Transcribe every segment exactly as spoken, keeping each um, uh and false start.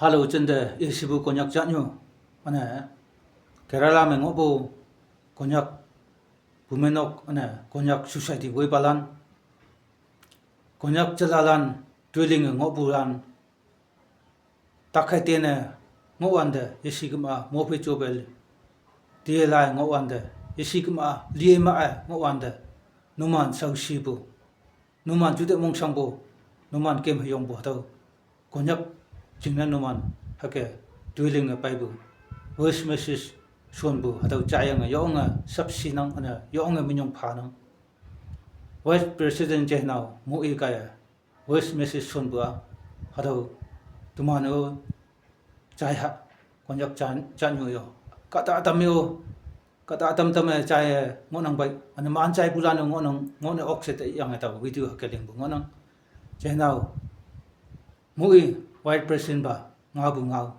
Halo chende isibu Konyak chanyo. Ane Kerala me ngobu Konyak bumenok ane Konyak society bui palan. Konyak chalalan dwelling ngobu lan. Takai tene ngowande isikma mopi chobel. Tielai ngowande isikma liema ngowande. Numan sausibu. Numan jude mongsangbu. Numan kem hayongbu hatau. Konyak jingna numan hake dwelling paibu. Voice message sonbu hatau chayang yonga sapsinang ana yonga minyong phanang. Vice President je nau mu i kaya voice message sonbu a hatau tumano chai ha Konyak chan chanyo yo kata atam yo kata atam tam chai ngonang bai ana man chai bulano ngonang ngone okse te yang ta video hake lingbu ngonang je nau mu i Vice President ba ngabu ngau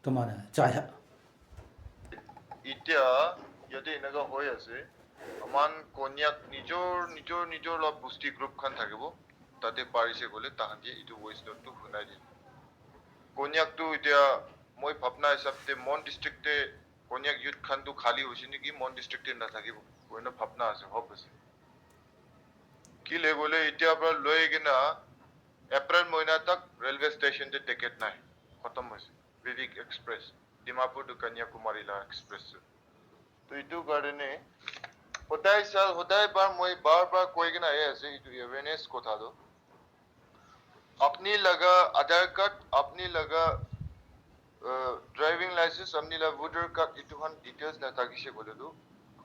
tumana chai ha. Itya yate enaka hoi ase, aman Konyak nijor nijor nijor la busti group khan thakibo, tate parise kole tahan ke itu voice note tu hunai di. Konyak tu itya moi bhabna hisab te Mon district te Konyak youth khan tu khali hoise niki, Mon district te nathakibo koina bhabna ase, hope ase. Kile kole itya pra loi kena April moina tak railway station te ticket nai, khatam hoise. Vivek Express, Dimapur to Kanyakumari la express. To itu karone hodai sal hodai bar moi bar bar koi kena ahi ase, itu awareness kotha to. Apni laga Aadhaar card, apni laga uh, driving license, apni laga voter card, itu khan details na thakise kole tu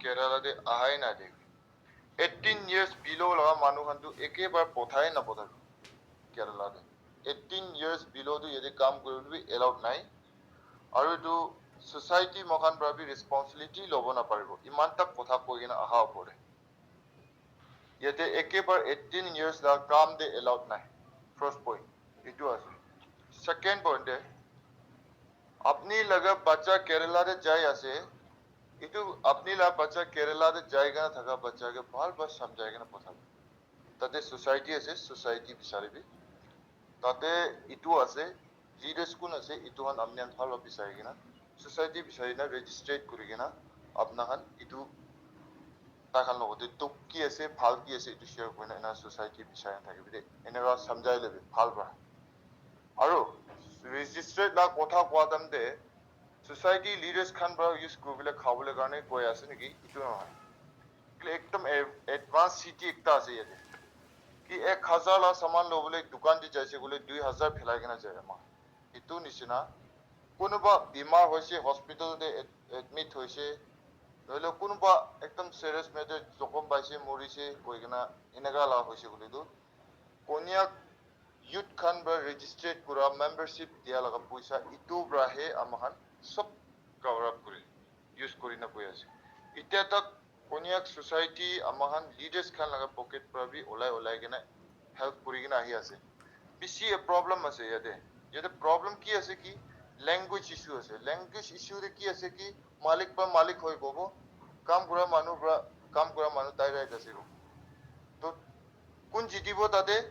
Kerala te ahai na de. Eighteen years below laga manu khan tu ekebar pothai na pothai Kerala te. Eighteen years below tu yate kam kuribole bi allowed nai. Aru etu society moikhan para bi responsibility lobo naparibo. Iman tak kotha koi kena aha opor te. Yate ekebar eighteen years la kam te allowed nai. First point. Etu ase. Second point te, apni laga bacha Kerala te jai ase. Etu apni laga bacha Kerala te jai kena thaka bacha ke bhal para samjhai kena pothabo. Tate society ase, society bisaribi. Tate itu ase, leaders kun ase, itu khan apni khan bhal para bisari kena, society bisari kena registrate kuri kena, apna khan itu tai khan logote dukh ki ase, bhal ki ase, itu share kurina ena society bisari kena thakibi de. Eneka samjhai lebi bhal para. Aru registrate la kotha kowa time te society leaders khan para use kuribole khabole karne koi ase niki, itu nohoi. Ekdum advance city ekta ase yate. Ki ek hazar la saman lobole dukan te jaise koile dui hazar phelai kena jai ama. Itu nishina kunuba bimar hoise hospital te admit hoise, nohole kunuba ekdum serious matter jokhom paise morise koi kena eneka la hoise koile tu Konyak youth khan para registered kura membership dia laga poisa itu para he ama khan sob cover up kuri use kuri na boi ase. Itya tak Konyak society ama khan leaders khan laga pocket para bi olai olai kena help kuri kena ahi ase. Bishi problem ase yate. Yate problem ki ase ki language issue ase. Language issue te ki ase ki malik para malik hoi kobo, kam kura manu para kam kura manu tai right ase kobo. To kun jitibo tate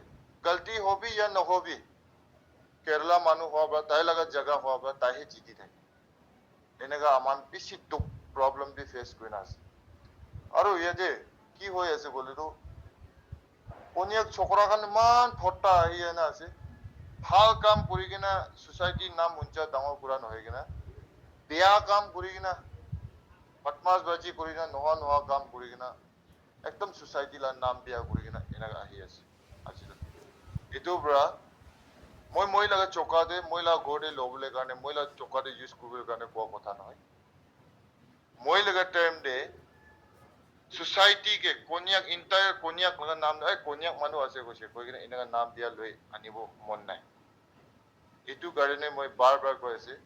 galti hobi ya nohobi, Kerala manu hoa para tai laga jaga hoa para tai he jiti thake. Eneka aman bishi dukh problem bi face kurina ase. Aru yate ki hoi ase koile tu Konyak chokra khan iman photta ahi na ase. Bhal kam kuri kena society nam uncha dangor kura nohoi kena beya kam kuri kena badmash bazi kuri kena noha noha kam kuri kena ekdum society la nam beya kuri kena enaka ahi ase. Aji tak. Etu para moi moi laga choka te moi laga ghor te lobole karne moi laga choka te use kuribole karne koa kotha nohoi. Moi laga time te society ke Konyak entire Konyak laga nam ai Konyak manu ase koise koi kena enaka nam dia loi anibo mon nai. Etu karne moi bar bar koi ase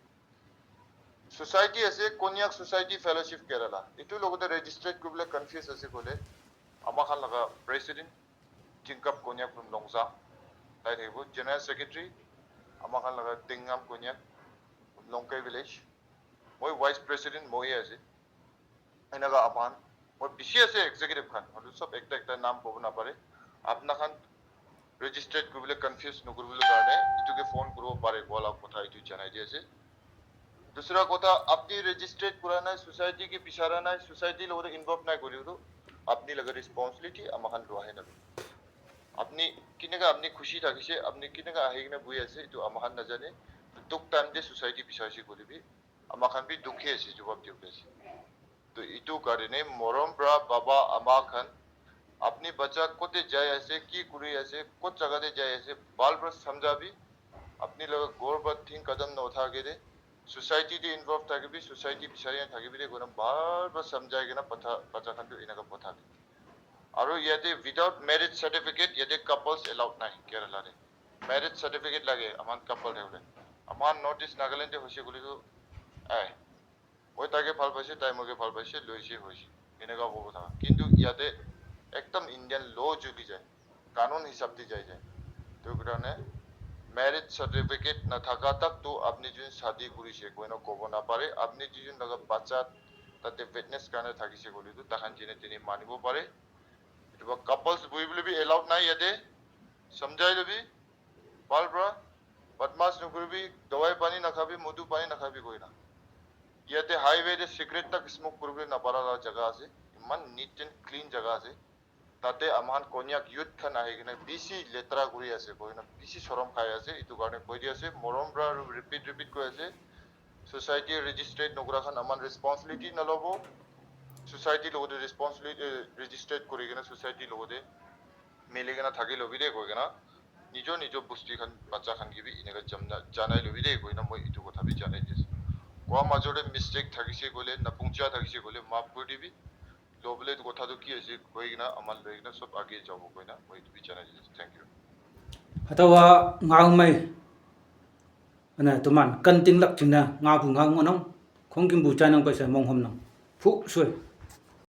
society ase Konyak Society Fellowship Kerala etu logote registered kuribole confuse ase koile ama khan laga president Jingkap Konyak from Longsa tai thakibo, general secretary ama khan laga Dengam Konyak Longkai village. Moi vice president moi ase. Enaka apan moi bishi ase executive khan, hoilebi sob ekta ekta nam kobo napare. Apna khan registered kuribole confuse nokuribole karne etu ke phone kuribo pare koa la kotha etu janai di ase. Dusra kotha, apni registered kura nai, society ke bichara nai, society logote involve nai kori tu, apni laga responsibility ama khan lua hai na. Apni kineka apni khushi thakise, apni kineka ahi kena bui ase, etu ama khan najane. Dukh time te society bichari se kori bi, ama khan bi dukhi ase, jawab dibo ase. To etu karone morom pra baba ama khan, apni bacha kote jai ase, ki kuri ase, kot jaga te jai ase, bhal pra samjha bi, apni laga ghor pra tin kadam na utha ke de, society te involve thaki bi, society bichari na thaki bi de, koina bhal pra samjhai kena patha, bacha khan tu enaka patha bi. Aru yate without marriage certificate, yate couples allowed nai Kerala te. Marriage certificate lage, aman couple thakibole. Aman North East Nagaland te hoise koile tu, ai, moi take bhal paise, tai moke bhal paise, loise hoise. Eneka kobo thaga. Kintu yate ekdam Indian law juli jai, kanun hisab te jai jai. To karone marriage certificate na thaka tak tu apni jun shadi kurise koina kobo na pare. Apni jun laga bacha tate witness karone thakise koile tu takhan jene tene manibo pare. Etu ba couples buhi bole bi allowed nai yate. Samjhai lobi. Bhal pra, badmash nokoribi, dawai pani nakhabi, modu pani nakhabi koina. Yate highway te cigarette tak smoke kuribole napara la jaga ase. Iman neat and clean jaga ase. Tate aman Konyak youth khan ahi kena bisi letra kuri ase koina, bisi sorom khai ase. Etu karone koi di ase, morom pra aru repeat, repeat koi ase. Society registered nokura khan aman responsibility nalobo. Society logote responsibility, eh, registered kuri kena society logote mili kena thaki lobi de koi kena, nijo nijo bosti khan, bacha khan ke bi eneka jamna, janai lobi de koina moi etu kotha bi janai di ase. Koa major te mistake thakise koile, naphungcha thakise koile, maaf kuri dibi. Lobole etu kotha tu ki ase koi kena, aman loi kena sob age jabo koina moi etu bi janai di ase. Thank you. Hatawa ngau mai. Ana tuman kan ting lak ting na ngau bu ngau ngonong. Khong kim bu chai nang paisa mong hom nang. Phu sui.